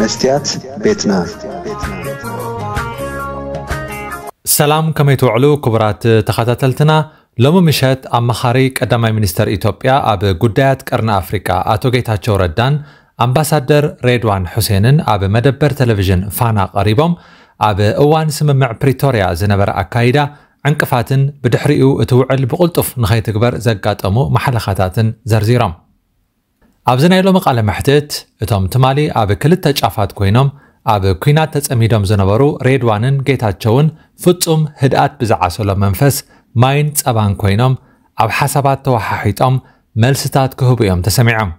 መስትያት ቤትና። ሰላም፣ ከመይ ትውዕሉ ክቡራት ተኸታተልትና? ሎሚ ምሸት ኣማኻሪ ቀዳማይ ሚኒስተር ኢትዮጵያ ኣብ ጉዳያት ቀርኒ ኣፍሪቃ ኣቶ ጌታቸው ረዳን ኣምባሳደር ሬድዋን ሑሴንን ኣብ መደበር ቴሌቪዥን ፋና ቀሪቦም፣ ኣብ እዋን ስምምዕ ፕሪቶርያ ዝነበረ ኣካይዳ ዕንቅፋትን ብድሕሪኡ እቲ ውዕል ብቕልጡፍ ንኸይትግበር ዘጋጠሙ ማሕለኻታትን ዘርዚሮም። ኣብዚ ናይ ሎሚ ቃለ መሕትት፣ እቶም ትማሊ ኣብ ክልተ ጫፋት ኮይኖም ኣብ ኲናት ተጸሚዶም ዝነበሩ ሬድዋንን ጌታቸውን ፍጹም ህድኣት ብዝዓሰሎ መንፈስ ማይን ጸባን ኮይኖም ኣብ ሓሳባት ተወሓሒጦም መልስታት ክህቡ እዮም ተሰሚዖም።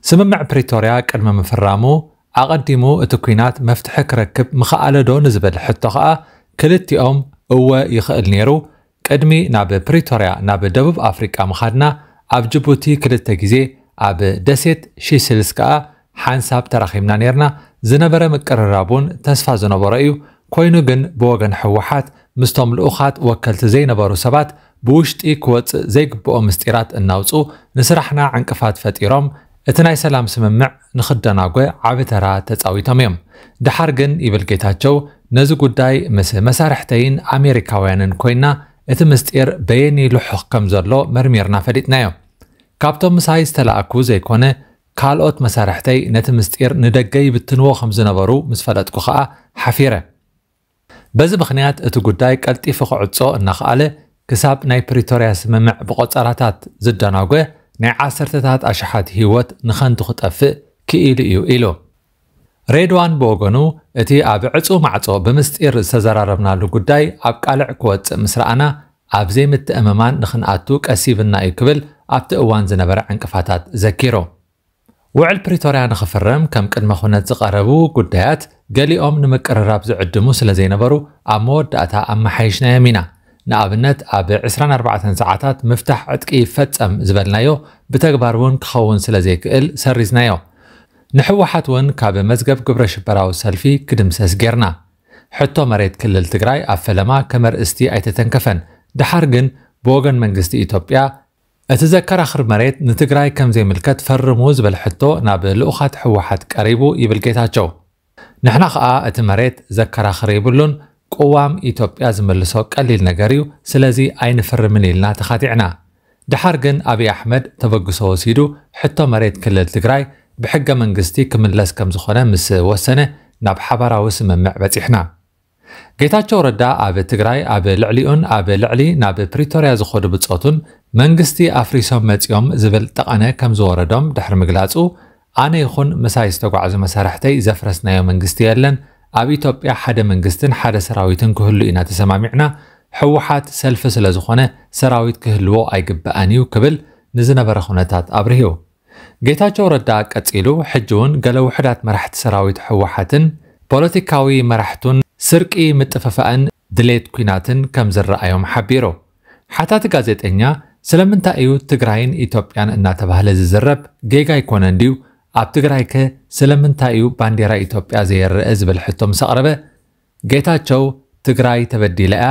ስምምዕ ፕሪቶርያ ቅድሚ ምፍራሙ ኣቐዲሙ እቲ ኲናት መፍትሒ ክረክብ ምኽኣለ ዶ ንዝብል ሕቶ ኸኣ ክልቲኦም እወ ይኽእል ነይሩ፣ ቅድሚ ናብ ፕሪቶርያ ናብ ደቡብ ኣፍሪቃ ምኻድና ኣብ ጅቡቲ ክልተ ግዜ ኣብ ደሴት ሺስልስ ከኣ ሓንሳብ ተራኺብና ነርና። ዝነበረ ምቅርራብ እውን ተስፋ ዝነበሮ እዩ። ኮይኑ ግን ብወገን ህወሓት ምስቶም ልኡኻት ወከልቲ ዘይነበሩ ሰባት ብውሽጢ ክወፅእ ዘይግብኦ ምስጢራት እናውፁ ንስራሕና ዕንቅፋት ፈጢሮም እቲ ናይ ሰላም ስምምዕ ንኽደናጎ ዓቢ ተራ ተፃዊቶም እዮም። ደሓር ግን ይብል ጌታቸው ነዚ ጉዳይ ምስ መሳርሕተይን ኣሜሪካውያንን ኮይና እቲ ምስጢር በየኒ ልሑኽ ከም ዘሎ መርሚርና ፈሊጥናዮ። ካብቶም ምሳይ ዝተላእኩ ዘይኮነ ካልኦት መሳርሕተይ ነቲ ምስጢር ንደገ ይብትንዎ ከም ዝነበሩ ምስ ፈለጥኩ ኸኣ ሓፊረ። በዚ ምኽንያት እቲ ጉዳይ ቀልጢፉ ክዕጾ እናኸኣለ ክሳብ ናይ ፕሪቶርያ ስምምዕ ብቆጸራታት ዝደናጎ ናይ ዓሰርተታት ኣሽሓት ህይወት ንኸንቱ ክጠፍእ ክኢሉ እዩ ኢሉ። ሬድዋን ብወገኑ እቲ ኣብ ዕጹ ማዕጾ ብምስጢር ዝተዘራረብናሉ ጉዳይ ኣብ ቃልዕ ክወጽእ ምስ ረኣና ኣብ ዘይምትእምማን ንኽንኣቱ ቀሲብና እዩ ክብል ኣብቲ እዋን ዝነበረ ዕንቅፋታት ዘኪሩ። ውዕል ፕሪቶርያ ንኽፍረም ከም ቅድመ ኩነት ዝቐረቡ ጉዳያት ገሊኦም ንምቅርራብ ዝዕድሙ ስለ ዘይነበሩ ኣብ መወዳእታ ኣመሓይሽናዮም ኢና። ንኣብነት ኣብ ዕስራን ኣርባዕተን ሰዓታት ምፍታሕ ዕጥቂ ይፈጸም ዝበልናዮ ብተግባር እውን ክኸውን ስለ ዘይክእል ሰሪዝናዮ። ንሕወሓት እውን ካብ መዝገብ ግብረ ሽበራዊ ሰልፊ ክድምሰስ ጌርና። ሕቶ መሬት ክልል ትግራይ ኣብ ፈለማ ከም ኣርእስቲ ኣይተተንከፈን። ደሓር ግን ብወገን መንግስቲ ኢትዮጵያ እቲ ዘከራኽር መሬት ንትግራይ ከም ዘይምልከት ፈርሙ ዝብል ሕቶ ናብ ልኡኻት ህወሓት ቀሪቡ ይብል ጌታቸው። ንሕና ኸኣ እቲ መሬት ዘከራኽር የብሉን፣ ቅዋም ኢትዮጵያ ዝምልሶ ቀሊል ነገር እዩ፣ ስለዚ ኣይንፍርምን ኢልና ተኻቲዕና። ደሓር ግን ኣብይ ኣሕመድ ተበግሶ ወሲዱ ሕቶ መሬት ክልል ትግራይ ብሕገ መንግስቲ ክምለስ ከም ዝኾነ ምስ ወሰነ ናብ ሓባራዊ ስምምዕ በጺሕና። ጌታቸው ረዳ ኣብ ትግራይ ኣብ ልዕሊኡን ኣብ ልዕሊ ናብ ፕሪቶርያ ዝኸዱ ብጾቱን መንግስቲ ኣፍሪሶም መጺኦም ዝብል ጠቐነ ከም ዝወረዶም ድሕሪ ምግላጹ፣ ኣነ ይኹን ምሳይ ዝተጓዕዙ መሳርሕተይ ዘፍረስናዮ መንግስቲ የለን። ኣብ ኢትዮጵያ ሓደ መንግስትን ሓደ ሰራዊትን ክህሉ ኢና ተሰማሚዕና። ህወሓት ሰልፊ ስለ ዝኾነ ሰራዊት ክህልዎ ኣይግበኣን እዩ ክብል ንዝነበረ ኩነታት ኣብርሂው። ጌታቸው ረዳ ቀጺሉ፣ ሕጂ እውን ገለ ውሑዳት መራሕቲ ሰራዊት ህወሓትን ፖለቲካዊ መራሕቱን ስርቂ ምጥፍፋእን ድሌት ኲናትን ከም ዝረኣዮም ሓቢሩ። ሓታቲ ጋዜጠኛ፣ ስለምንታይ እዩ ትግራይን ኢትዮጵያን እናተባህለ ዝዝረብ? ጌጋ ኣይኮነን ድዩ? ኣብ ትግራይከ ስለምንታይ እዩ ባንዴራ ኢትዮጵያ ዘየረአ ዝብል ሕቶ ምስ ኣቕረበ፣ ጌታቸው፣ ትግራይ ተበዲላ እያ፣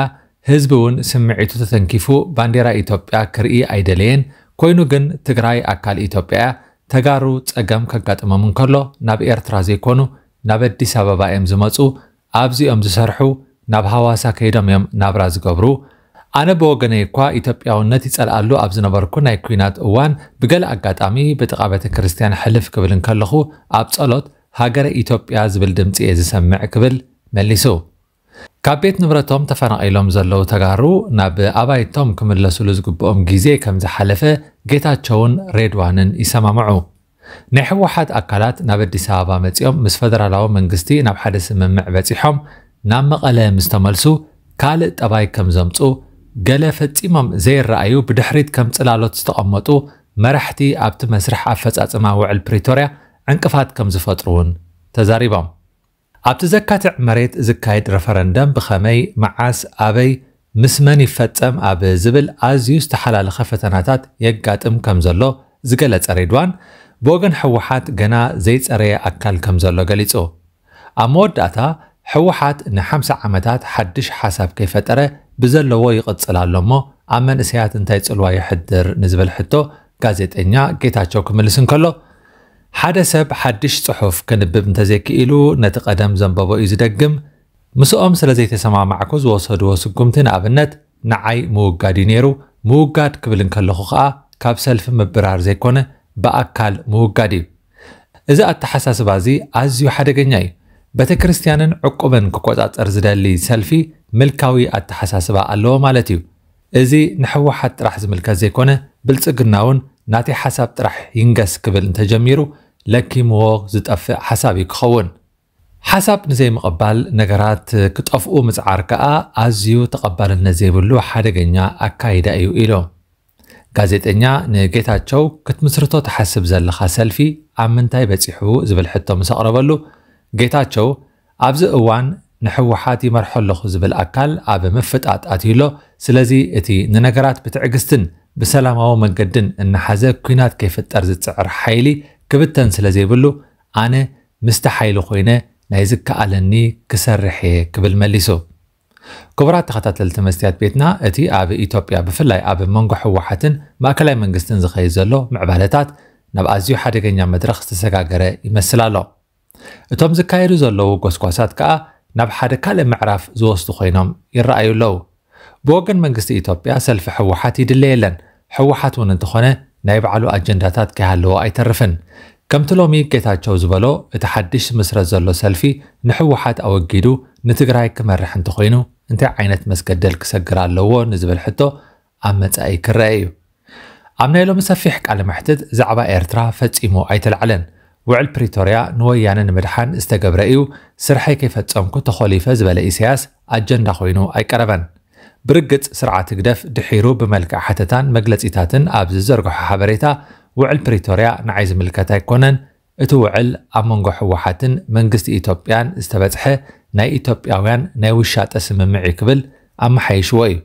ህዝቢ እውን ስምዒቱ ተተንኪፉ ባንዴራ ኢትዮጵያ ክርኢ ኣይደለየን። ኮይኑ ግን ትግራይ ኣካል ኢትዮጵያ እያ። ተጋሩ ጸገም ከጋጥሞም እንከሎ ናብ ኤርትራ ዘይኮኑ ናብ ኣዲስ ኣበባ እዮም ዝመጹ። ኣብዚኦም ዝሰርሑ ናብ ሃዋሳ ከይዶም እዮም ናብራ ዝገብሩ። ኣነ ብወገነይ እኳ ኢትዮጵያውነት ይጸልኣሉ ኣብ ዝነበርኩ ናይ ኲናት እዋን ብገለ ኣጋጣሚ ብጥቓ ቤተ ክርስቲያን ሕልፍ ክብል እንከለኹ ኣብ ጸሎት ሃገረ ኢትዮጵያ ዝብል ድምጺ እየ ዝሰምዕ ክብል መሊሱ። ካብ ቤት ንብረቶም ተፈናቒሎም ዘለዉ ተጋሩ ናብ ኣባይቶም ክምለሱሉ ዝግብኦም ግዜ ከም ዝሓለፈ ጌታቸውን ሬድዋንን ይሰማምዑ። ናይ ህወሓት ኣካላት ናብ ኣዲስ ኣበባ መጺኦም ምስ ፈደራላዊ መንግስቲ ናብ ሓደ ስምምዕ በጺሖም ናብ መቐለ ምስ ተመልሱ ካልእ ጠባይ ከም ዘምጹ፣ ገለ ፈጺሞም ዘይረኣዩ ብድሕሪት ከም ጽላሎት ዝተቐመጡ መራሕቲ ኣብቲ መስርሕ ኣፈጻጽማ ውዕል ፕሪቶርያ ዕንቅፋት ከም ዝፈጥሩ እውን ተዛሪቦም። ኣብቲ ዘካትዕ መሬት ዝካየድ ረፈረንደም ብኸመይ፣ መዓስ፣ ኣበይ፣ ምስ መን ይፈጸም ኣብ ዝብል ኣዝዩ ዝተሓላለኸ ፈተናታት የጋጥም ከም ዘሎ ዝገለጸ ሬድዋን፣ ብወገን ህወሓት ገና ዘይጸረየ ኣካል ከም ዘሎ ገሊጹ። ኣብ መወዳእታ፣ ህወሓት ንሓምሳ ዓመታት ሓድሽ ሓሳብ ከይፈጠረ ብዘለዎ ይቕጽል ኣሎ እሞ ኣብ መንእሰያት እንታይ ጽልዋ የሕድር ንዝብል ሕቶ ጋዜጠኛ ጌታቸው ክምልስ እንከሎ፣ ሓደ ሰብ ሓድሽ ጽሑፍ ክንብብ እንተዘይክኢሉ፣ ነቲ ቀደም ዘንበቦ እዩ ዝደግም። ምስኦም ስለ ዘይተሰማማዕኩ ዝወሰድዎ ስጉምቲ፣ ንኣብነት፣ ንዓይ ምውጋድ እዩ ነይሩ። ምውጋድ ክብል እንከለኹ ከኣ፣ ካብ ሰልፊ ምብራር ዘይኮነ፣ ብኣካል ምውጋድ እዩ። እዚ ኣተሓሳስባ እዚ ኣዝዩ ሓደገኛ እዩ። ቤተ ክርስቲያንን ዕቁብን ክቆጻጸር ዝደሊ ሰልፊ ምልካዊ ኣተሓሳስባ ኣለዎ ማለት እዩ። እዚ ንሕወሓት ጥራሕ ዝምልከት ዘይኮነ፣ ብልጽግና እውን ናተይ ሓሳብ ጥራሕ ይንገስ ክብል እንተጀሚሩ፣ ለኪምዎ ዝጠፍእ ሓሳብ እዩ ክኸውን። ሓሳብ ንዘይምቕባል፣ ነገራት ክጠፍኡ ምጽዓር ከኣ ኣዝዩ ተቐባልነት ዘይብሉ ሓደገኛ ኣካይዳ እዩ ኢሉ። ጋዜጠኛ ንጌታቸው፣ ክትምስርቶ ትሓስብ ዘለኻ ሰልፊ ኣብ ምንታይ በጺሑ ዝብል ሕቶ ምስ ኣቕረበሉ፣ ጌታቸው ኣብዚ እዋን ንሕወሓት ይመርሖ ኣለኹ ዝብል ኣካል ኣብ ምፍጣጥ ኣትዩ ኣሎ። ስለዚ እቲ ንነገራት ብትዕግስትን ብሰላማዊ መንገድን እናሓዘ ኲናት ከይፍጠር ዝጽዕር ሓይሊ ክብተን ስለ ዘይብሉ፣ ኣነ ምስቲ ሓይሊ ኮይነ ናይ ዝከኣለኒ ክሰርሕ እየ ክብል መሊሱ። ክቡራት ተኸታተልቲ መስትያት ቤትና፣ እቲ ኣብ ኢትዮጵያ ብፍላይ ኣብ መንጎ ህወሓትን ማእከላይ መንግስትን ዝኸይድ ዘሎ ምዕባለታት ናብ ኣዝዩ ሓደገኛ መድረኽ ዝተሰጋገረ ይመስል ኣሎ። እቶም ዝካየዱ ዘለዉ ጎስጓሳት ከኣ ናብ ሓደ ካልእ ምዕራፍ ዝወስዱ ኮይኖም ይረኣዩ ኣለዉ። ብወገን መንግስቲ ኢትዮጵያ ሰልፊ ህወሓት ይድለ የለን። ህወሓት እውን እንተኾነ ናይ ባዕሉ ኣጀንዳታት ከይሃለዎ ኣይተርፍን። ከምቲ ሎሚ ጌታቸው ዝበሎ፣ እቲ ሓድሽ ዝምስረት ዘሎ ሰልፊ ንህወሓት ኣወጊዱ ንትግራይ ክመርሕ እንተኾይኑ እንታይ ዓይነት መስገደል ክሰግር ኣለዎ ንዝብል ሕቶ ኣብ መጻኢ ክረአ እዩ። ኣብ ናይ ሎሚ ሰፊሕ ቃለ መሕትት ዛዕባ ኤርትራ ፈጺሙ ኣይተላዕለን። ውዕል ፕሪቶርያ ንወያነ ንምድሓን ዝተገብረ እዩ፣ ስርሐይ ከይፈጸምኩ ተኾሊፈ ዝበለ ኢሳያስ ኣጀንዳ ኮይኑ ኣይቀረበን። ብርግጽ ስርዓት ህግደፍ ድሒሩ ብመልክዕ ሓተታን መግለጺታትን ኣብ ዝዘርግሖ ሓበሬታ፣ ውዕል ፕሪቶርያ ንዓይ ዝምልከት ኣይኮነን፣ እቲ ውዕል ኣብ መንጎ ህወሓትን መንግስቲ ኢትዮጵያን ዝተበጽሐ ናይ ኢትዮጵያውያን ናይ ውሻጠ ስምምዕ እዩ ክብል ኣመሓይሽዎ እዩ።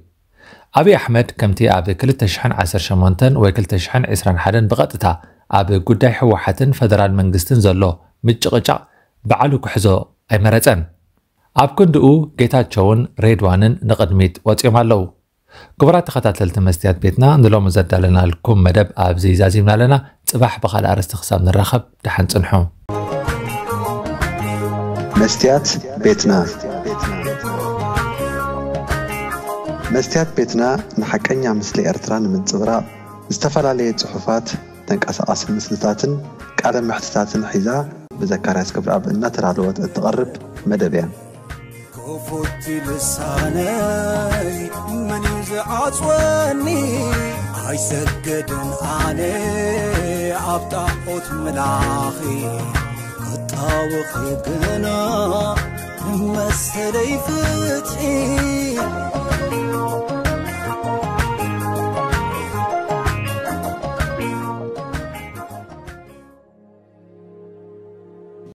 ኣብይ ኣሕመድ ከምቲ ኣብ ክልተ ሽሕን ዓሰርተ ሸሞንተን ወይ ክልተ ሽሕን ዕስራን ሓደን ብቐጥታ ኣብ ጉዳይ ህወሓትን ፈደራል መንግስትን ዘሎ ምጭቕጫቕ ባዕሉ ክሕዞ ኣይመረጸን። ኣብ ክንድኡ ጌታቸውን ሬድዋንን ንቕድሚት ወጺኦም ኣለዉ። ክቡራት ተኸታተልቲ መስትያት ቤትና፣ ንሎሚ ዘዳለናልኩም መደብ ኣብዚ ዛዚምና ኣለና። ጽባሕ ብኻልእ ኣርእስቲ ክሳብ ንራኸብ፣ ደሓን ጽንሑ። መስትያት ቤትና። መስትያት ቤትና ንሓቀኛ ምስሊ ኤርትራ ንምንጽብራቕ፣ ዝተፈላለየ ጽሑፋት፣ ተንቀሳቓሲ ምስልታትን ቃለ መሕትታትን ሒዛ ብዘካርያስ ገብረኣብ እናተዳለወት እትቐርብ መደብ እያ። ክፉት ልሳነይ መን እዩ ዝዓጽወኒ? ኣይሰግድን ኣነ ኣብ ጣዖት ምላኺ፣ ክጣወኺ ግና ንመሰለይ ፍትሒ።